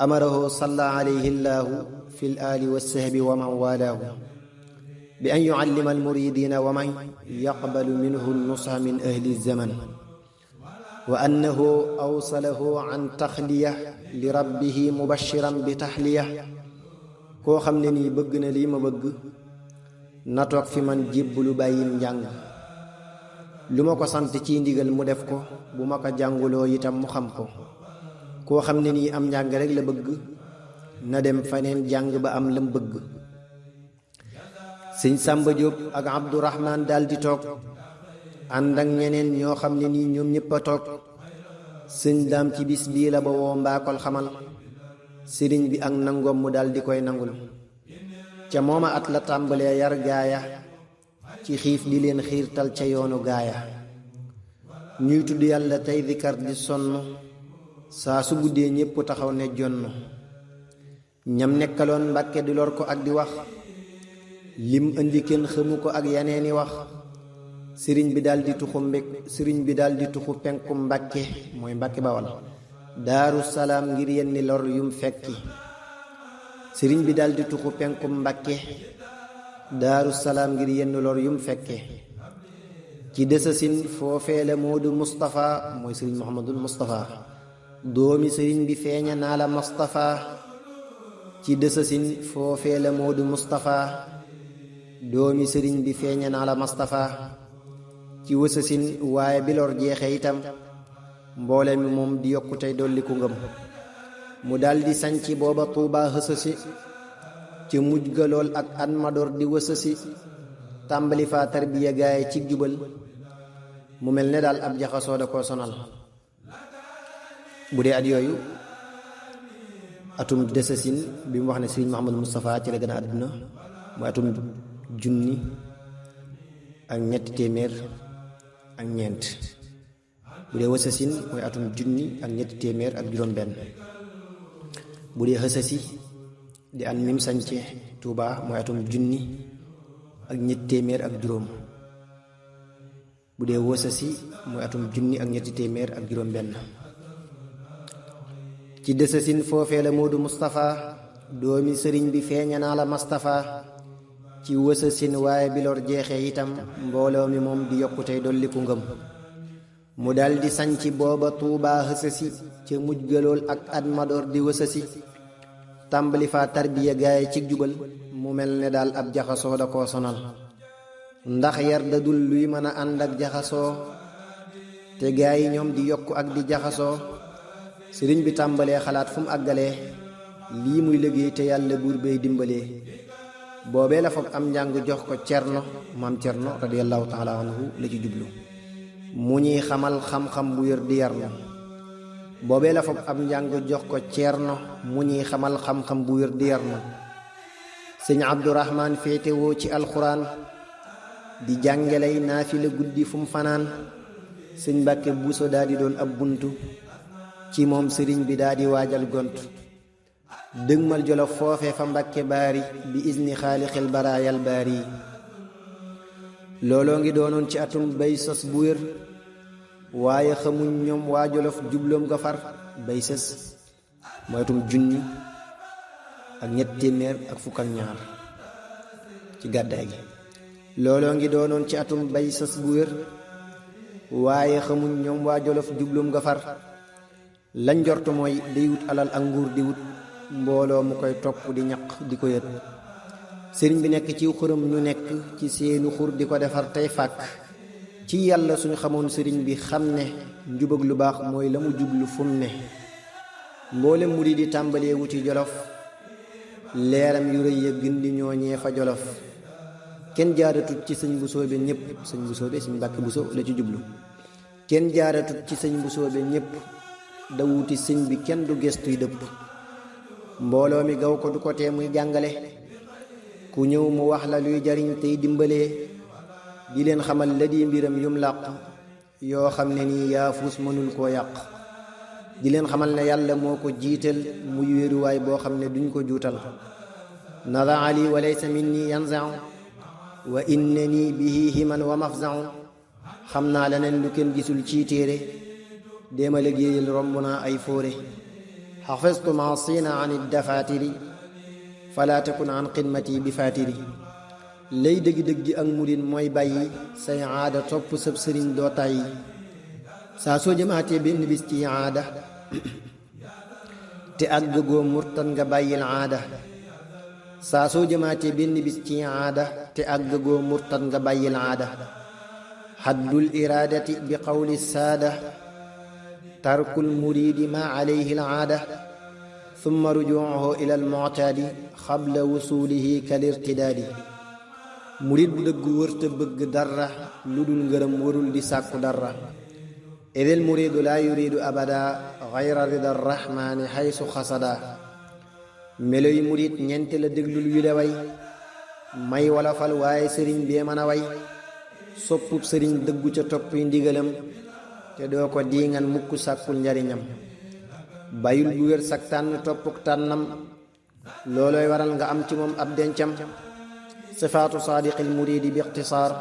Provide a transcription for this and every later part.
amarahu salla alayhi llahu fi al-aali was-sahbi wa man walaahu bi an yuallima al-muridina wa man yaqbalu minhu an-nusha min ahli zaman wa annahu awsalahu an taxliya li rabbihi mubashiran bi taxliya koo xam ne nii bëgg na lii ma bëgg na toog fi man jébbalu bàyyim njàng lu ma ko sant ci ndigal mu def ko bu ma ko jànguloo itam mu xam ko koo xam ne nii am njàng rek la bëgg na dem faneen jàng ba am lam bëgg sëñ Sàmba Jóob ak Abdourahman daldi toog ànd ak ñeneen ñoo xam ne nii ñoom ñëpp a toog sëñ daam ci bis bii la ba woo mbaakol xamal sëriñ bi ak nangoom mu daldi koy nangul ca mooma at la tàmbalee yar gaaya ci xiif di leen xiirtal ca yoonu gaaya ñuy tudd yàlla tey dikar di sonn saa su guddee ñépp taxaw ne jonn ñam nekkaloon mbàkke di lor ko ak di wax lim indi kenn xamu ko ak yaneeni wax sëriñ bi daldi tuxu penku mbàkke mooy mbàkke bawal daaru salaam ngir yenni lor yum fekki sëriñ bi daldi tuxu penku mbàkke daaru salaam ngir yenni lor yum fekke ci dësasin foofee la Moodu Mustafa mooy sëriñ Muhammadul Mustafa doomi sëriñ bi feeña naa la Mustafa ci dësasin foofee la Moodu Mustafa doomi sëriñ bi feeña naa la Mustafa ci wësasin waaye bi lor jeexe itam mboole mi moom di yokku tey dolli ku ngëm mu daldi sañci booba Tuuba hësësi ci mujj ga lool ak an madoor di wësësi tàmbali faa tarbiya gaaye ci jubal mu mel ne daal ab jaxasoo da koo sonal bu dee at yooyu atum desasin bi mu wax ne sëriñ Muhammad Moustapha ci la gën a àdduna mooy atum junni ak ñetti téeméer ak ñeent bu dee wësasin mooy atum junni ak ñetti téeméer ak juróom benn bu dee xësasi di an mim sañce Tuuba mooy atum junni ak ñetti téeméer ak juróom bu dee wësasi mooy atum junni ak ñetti téeméer ak juróom benn ci dësasin foofee la Moodu Mustafa doomi sëriñ bi feeña naa la Mustafa ci wësasin waaye bi lor jeexee itam mbooloo mi moom di yokku tey dolli ku ngëm mu daldi sañci booba Tuuba hësasi ca mujj galool ak at madoor di wësasi tàmbali faa tarbiya gaaye ci jubal mu mel ne daal ab jaxasoo da koo sonal ndax yar dadul luy mën a ànd ak jaxasoo te gaa yi ñoom di yokku ak di jaxasoo sëriñ bi tàmbalee xalaat fu mu àggalee lii muy liggéey te yàlla buur bay dimbalee boobee la foog am njàng jox ko cerno maam cerno radiyallahu taala anhu la ci jublu mu ñuy xamal xam-xam bu wér di yar na boobee la foog am njàng jox ko cerno mu ñuy xamal xam-xam bu wér di yar na sëñ Abdourahman féetewoo ci alxuraan di jàngelay naafila guddi fu mu fanaan sëñ Mbàkke Buso daa di doon ab buntu ci moom sëriñ bi daa di waajal gont dëgmal Jolof foofe fa Mbàkke baari bi izni xaalixil baraayal baari looloo ngi doonoon ci atum bay sos bu wér waaye xamuñ ñoom waa Jolof jubloom ga far bay sës mooy atum junni ak ñett téeméer ak fukk ak ñaar ci gàddaay gi looloo ngi doonoon ci atum bay sës bu wér waaye xamuñ ñoom waa Jolof jubloom ga far lañ jortu mooy day wut alal ak nguur di wut mbooloo mu koy topp di ñaq di ko yët sëriñ bi nekk ci xuram ñu nekk ci seenu xur di ko defar tey fàkk ci yàlla suñu xamoon sëriñ bi xam ne njub ak lu baax mooy la mu jublu fu mu ne mboolem murid di tàmbalee wuti Jolof leeram yu rëy ya gën di ñooñee fa Jolof kenn jaaratut ci sëñ bu soobe ñépp sëñ bu soobe sëñ Mbàkke Buso la ci jublu kenn jaaratut ci sëñ bu soobe ñépp da wuti sëñ bi kenn du gestuy dëpp mbooloo mi gaw ko du ko tee muy jàngale ku ñëw mu wax la luy jariñ tey dimbalee di leen xamal la di mbiram yum làq yoo xam ne nii yaa fuus mënul koo yàq di leen xamal ne yàlla moo ko jiital muy wéeruwaay boo xam ne duñ ko juutal nada ali wa laysa minni yanzau wa innani bihi himan wa mafzau xam naa leneen lu kenn gisul ci téere déema liggéeyal romb naa ay fóore xafiztu maasina an iddafatiri fala takun an xidmati bi fatiri lay dëgg-dëgg ak murit mooy bàyyi say aada topp sab sëriñ doo tàyyi saa soo jëmaatee benn bis ci aada te àggagoo murtan nga bàyyil aada saa soo jëmaatee benn bis ci aada te àggagoo murtan nga bàyyil aada xaddul iraadati bi qawli saada tarkul muridi ma alayhi al aada thumma rujuuhu ila al mu'taadi xabla wusuulihi kal irtidaadi murid bu dëgg wërta bëgg dara lu dul ngërëm warul di sàkku dara idil muridu laa yuridu abada gayra rida rahmaani xaysu xasada meloy murid ñeente la déglul yu le way may wala fal waaye sëriñ bee mën a way soppub sëriñ dëggu ca toppi ndigalam te doo ko diingan mukk sàkkul njariñam bayul bu wér sak tànn toppuk tànnam loolooy waral nga am ci moom ab dencam sifaatu saadiqil muridi bi ixtisaar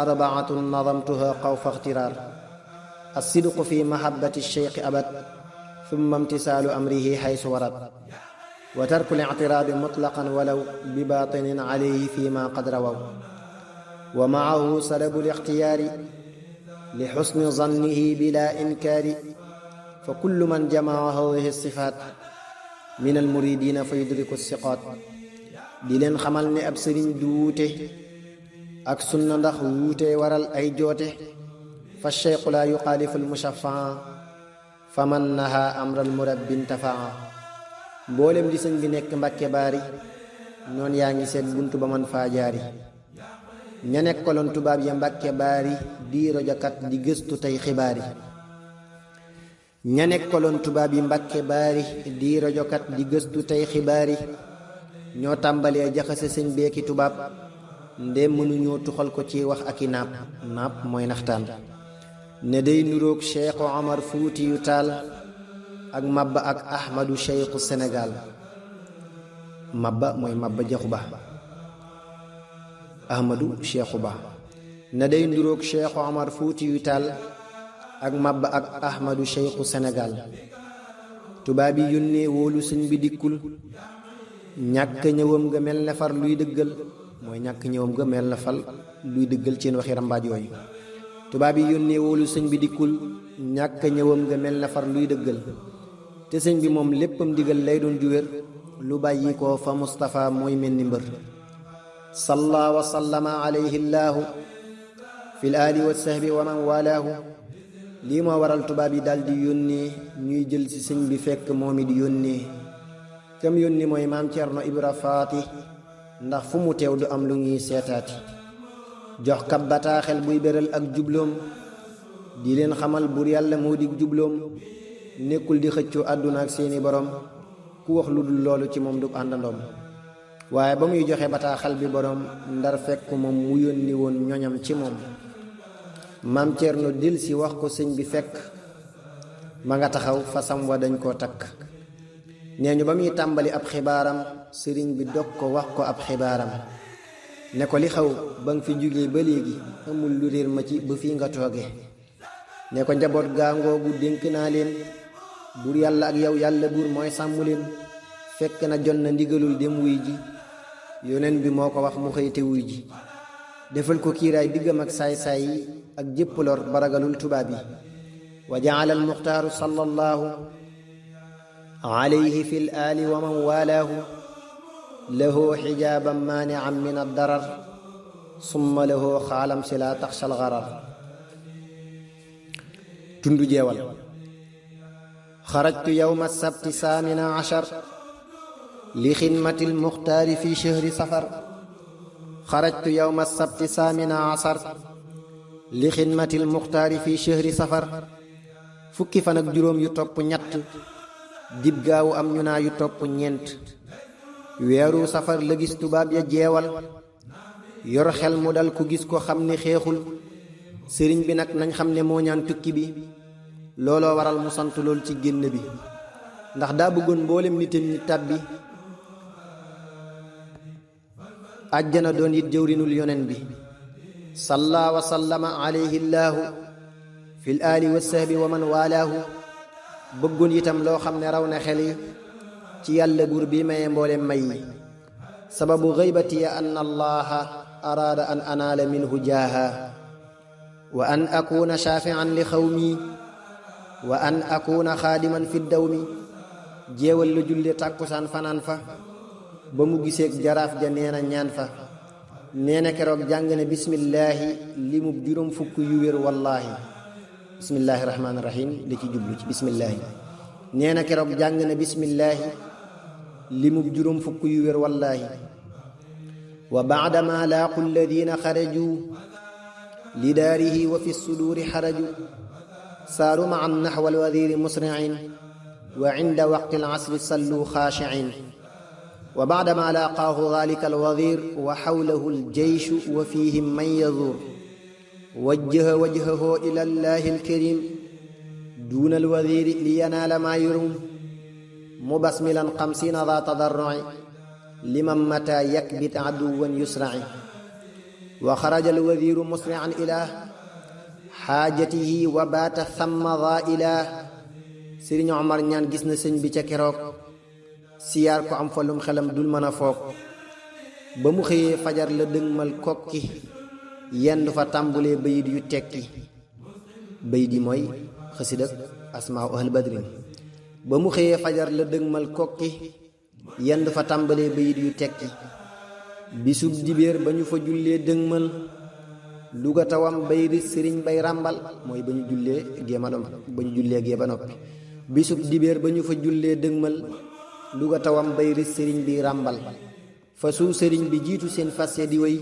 arbaatun nadamtuha xawfa ixtiraar alsidqu fi mahabbati cheikhi abad thumma imtisaalu amrihi xaysu warad wa tarku lictiraadi mutlaqan walaw bi baatinin alayhi fi ma qad rawaw wa maahu salabu lixtiyaari li xusni zannihi bila inkaari fa kullu man jamaa hadihi sifaat min almuridina fa yudriku siqaat di leen xamal ne ab sëriñ du wuute ak sunna ndax wuute waral ay joote fa cheikhu laa yuxaalifu almushafaa fa man naha amral murabbin tafaa mboolem di sëñ bi nekk Mbàkke Baari noon yaa ngi seet buntu ba man faa jaari ña nekkaloon tubaab ya Mbàkke Baari di rojakat di gëstu tey xibaari ña nekkaloon tubaab yi Mbàkke Baari di rojokat di gëstu tey xibaari ñoo tàmbalee jaxase sëñ beeki tubaab ndéem mënuñoo tuxal ko ci wax ak i naap mooy naxtaan ne day nuroog Cheikhu Omar Fuuti yu Taal ak Mabba ak Ahmadu Cheikhu Sénégal Mabba mooy Mabba Jaxu Ba Ahmadu Cheikhu Ba ne day nuroog Cheikhu Omar Fuuti yu Taal ak Mabba ak Ahmadu Cheikhu Sénégal tubaab yi yónnee wóolu sëñ bi dikkul ñàkk ñëwam nga mel ne far luy dëggal mooy ñàkk ñëwam nga mel ne fal luy dëggal seen waxi rambaaj yooyu tubaab yi yónnee wóolu sëñ bi dikkul ñàkk ñëwam nga mel ne far luy dëggal te sëñ bi moom léppam digal lay doon ju wér lu bàyyi ko fa Mustafa mooy mel ni mbër salla wa sallama alayhi llaahu fil aali wa sahbi wa man walaahu lii moo waral tubaab yi daldi yónnee ñuy jël ci sëñ bi fekk moom it yónnee kam yónni mooy maam Cerno Ibra Faati ndax fu mu teew du am lu ñuy seetaati jox kab bataaxel buy beral ak jubloom di leen xamal buur yàlla moo dig jubloom nekkul di xëccoo àdduna ak seeni borom ku wax lu dul loolu ci moom du àndandoom waaye ba muy joxe bataaxal bi borom ndar fekk moom mu yónni woon ñoñam ci moom maam Cerno dil si wax ko sëñ bi fekk ma nga taxaw fasam wa dañ koo takk nee ñu ba muy tàmbali ab xibaaram sëriñ bi dog ko wax ko ab xibaaram ne ko li xaw ba nga fi jógee ba léegi amul lu réer ma ci ba fii nga tooge ne ko njaboot gaangoogu dénk naa leen buur yàlla ak yow yàlla buur mooy sàmm leen fekk na jot na ndigalul dem wuy ji yoneen bi moo ko wax mu xëy te wuy ji defal ko kiiraay diggam ak saay-saay yi ak jépp lor baragalul tubaab yi wa jaala al muxtaaru sallallahu alayhi fi l aali wa man walaahu lahu xijaaban maanian min addarar summa lahu xaalam si laa taxsha alxarar tundu jeewal xarajtu yowma sabti saamina ashar li xidmati almuxtaari fi shahri safar xarajtu yowma sabti saamina ashar li xidmati almuxtaari fi shahri safar fukki fan ak juróom yu topp ñett dib gaawu am ñu naa yu topp ñeent weeru safar la gis tubaab ya jeewal yor xel mu dal ku gis ko xam ni xeexul sëriñ bi nag nañ xam ne moo ñaan tukki bi looloo waral mu sant lool ci génn bi ndax daa bëggoon mboolem nitam ñi tàbbi àjjana doon it jëwrinul yonen bi salla wa sallama alayhi llaahu fil aali wa sahbi wa man walaahu. bëggoon itam loo xam ne raw na xel yi ci yàlla buur bi maye mboolem may yi. sababu ghaybati an allaha araada an anaala minhu jaaha wa an akuna shafi'an li xawmi wa an akuna xaadiman fi dawmi. jeewal la julle tàkkusaan fanaan fa ba mu giseeg jaraaf ja nee na ñaan fa. nee na keroog jàng na bismillaahi limub juróom fukk yu wér wallaahi. bismillaahi rahmaani rahiim da ci jublu ci bismillaahi. nee na keroog jàng na bismillaahi limub juróom fukk yu wér wallaahi. wa baadama laaqu alladina xaraju li daarihi wa fi suduuri xaraju. saaru maa naxwa alwadiri musriin wa inda waqti alasri sallu xaashicin. wa baadama laaqaahu dalika alwadir wa xawlahu aljeyshu wa fihim man yadur. wajjaha wajhahu ila allahi alkarim duna alwadiri liyanaala maa yurum. mubasmilan xamsiina daa tadarruci liman mata yakbit aduwan yusraci. wa xaraja alwadiru musrican ila xaajatihi wa baata thamma daa ilaa. Sëriñ Omar ñaan gis na sëñ bi ca keroog siyaar ko am fa lum xelam dul mën a foog. ba mu xëyee fajar la dëgmal kokki yendu fa tàmbulee bayit yu tekki. bayit yi mooy xasidak asmaau ahl badrin. ba mu xëyee fajar la dëgmal kokki yendu fa tàmbalee bayit yu tekki. bisub dibéer ba ñu fa jullee dëgmal luga tawam bayri sëriñ bay ràmbal mooy ba ñu jullee gee ba noppi. bisub dibéer ba ñu fa jullee dëgmal luga tawam bayri sëriñ bi ràmbal. fa su sëriñ bi jiitu seen fase di way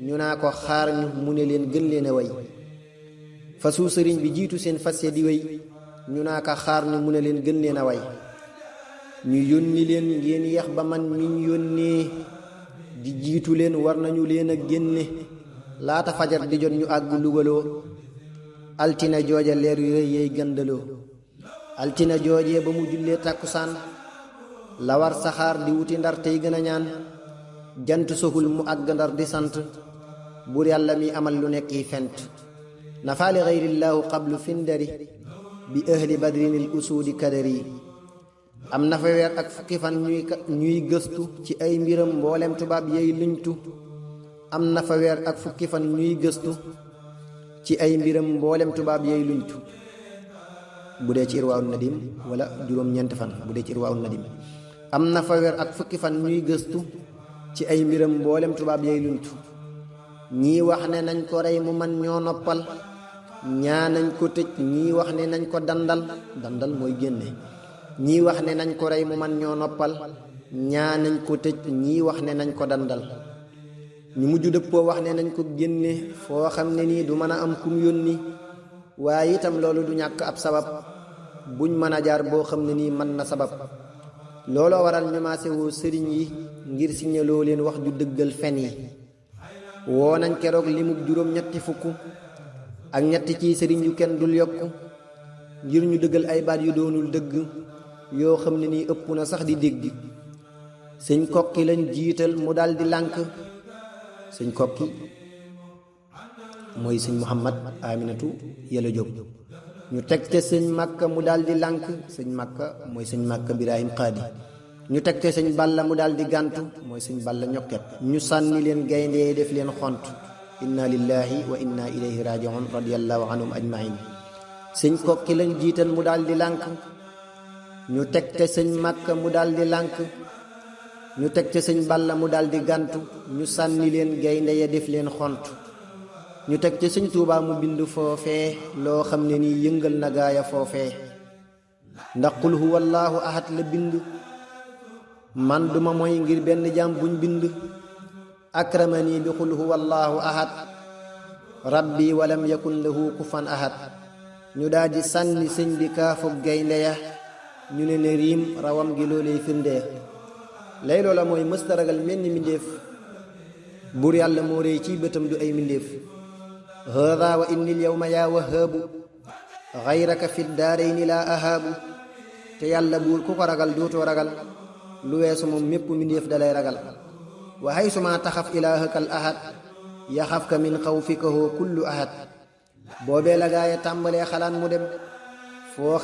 ñu naa ko xaar ñu mu ne leen gën leen a way. fa su sëriñ bi jiitu seen fase di way ñu naa ko xaar ñu mu ne leen gën leen a way. ñu yónni leen ngeen yeex ba man miñ yónnee di jiitu leen war nañu leen a génne. laata fajar di jot ñu àgg lugaloo altina jooja leer yu rëy yey gëndaloo. altina joojee ba mu jullee tàkkusaan la war saxaar di wuti ndar tey gën a ñaan. jant soxul mu àgg ndar di sant buur yàlla mi amal lu nekk yi fent. nafaali xayrillaahu qablu findari bi ahli badrinil usuudi kadari. am na fa weer ak fukki fan ñuy gëstu ci ay mbiram mboolem tubaab yey luñtu. am na fa weer ak fukki fan ñuy gëstu ci ay mbiram mboolem tubaab yey luñtu. bu dee ci irwaaw nadim wala juróom-ñeent fan bu dee ci irwaaw nadim. am na fa weer ak fukki fan ñuy gëstu ci ay mbiram mboolem tubaab yey luñtu. ñii wax ne nañ ko rey mu man ñoo noppal. ñaa nañ ko tëj ñii wax ne nañ ko dandal mooy génne. ñii wax ne nañ ko rey mu man ñoo noppal. ñaa nañ ko tëj ñii wax ne nañ ko dandal. ñu mujj dëppoo wax ne nañ ko génne foo xam ne nii du mën a am kum yónni. waaye itam loolu du ñàkk ab sabab buñ mën a jaar boo xam ne nii mën na sabab. looloo waral ñu maase woo sëriñ yi ngir signaloo leen wax ju dëggal fen yi. woo nañ keroog limub juróom-ñetti fukk ak ñetti ci sëriñ yu kenn dul yokku ngir ñu dëggal ay baat yu doonul dëgg yoo xam ne nii ëpp na sax di dégg. sëñ kokki lañ jiital mu dal di lànk. sëñ kokki mooy sëñ Muhammad Aminatu Yàlla Jóob. ñu teg te sëñ Makka mu daal di lànk. sëñ Makka mooy sëñ Makka Birahim Xaadi. ñu teg te sëñ Balla mu daal di gàntu mooy sëñ Balla ñokket. ñu sànni leen gaynde def leen xont. inna lillahi wa inna ilayhi rajiun radiyallahu anhum ajmain. sëñ kokki lañ jiital mu daal di lànk. ñu teg te sëñ Makka mu daal di lànk. ñu teg te sëñ Balla mu daal di gàntu. ñu sànni leen gaynde ya def leen xont. ñu teg ci sëñ Tuubaa mu bind foofee loo xam ne nii yëngal na gaaya foofee. ndax qul huwallaahu ahad la bind. man duma mooy ngir benn jaam buñ bind. akramani bi qul huwallaahu ahad rabbi walam yakun lahu kufan ahad. ñu daal di sànni sëñ bi kaafug gaynde ya ñu ne riim rawam gi loolay firndee. lay loola mooy mësta ragal menn mindéef. buur yàlla moo réy ciy bëtam du ay mindéef. hada wa inni l yawma yaa wahaabu xayraka fi daarayni laa ahaabu. te yàlla buur ku ko ragal dootoo ragal lu weesu moom mépp mindéef dalay ragal. wa haysuma taxaf ilaahaka al ahad yaxafka min xawfikahu kullu ahad boobee la gaaya tàmbalee xalaan mu dem foo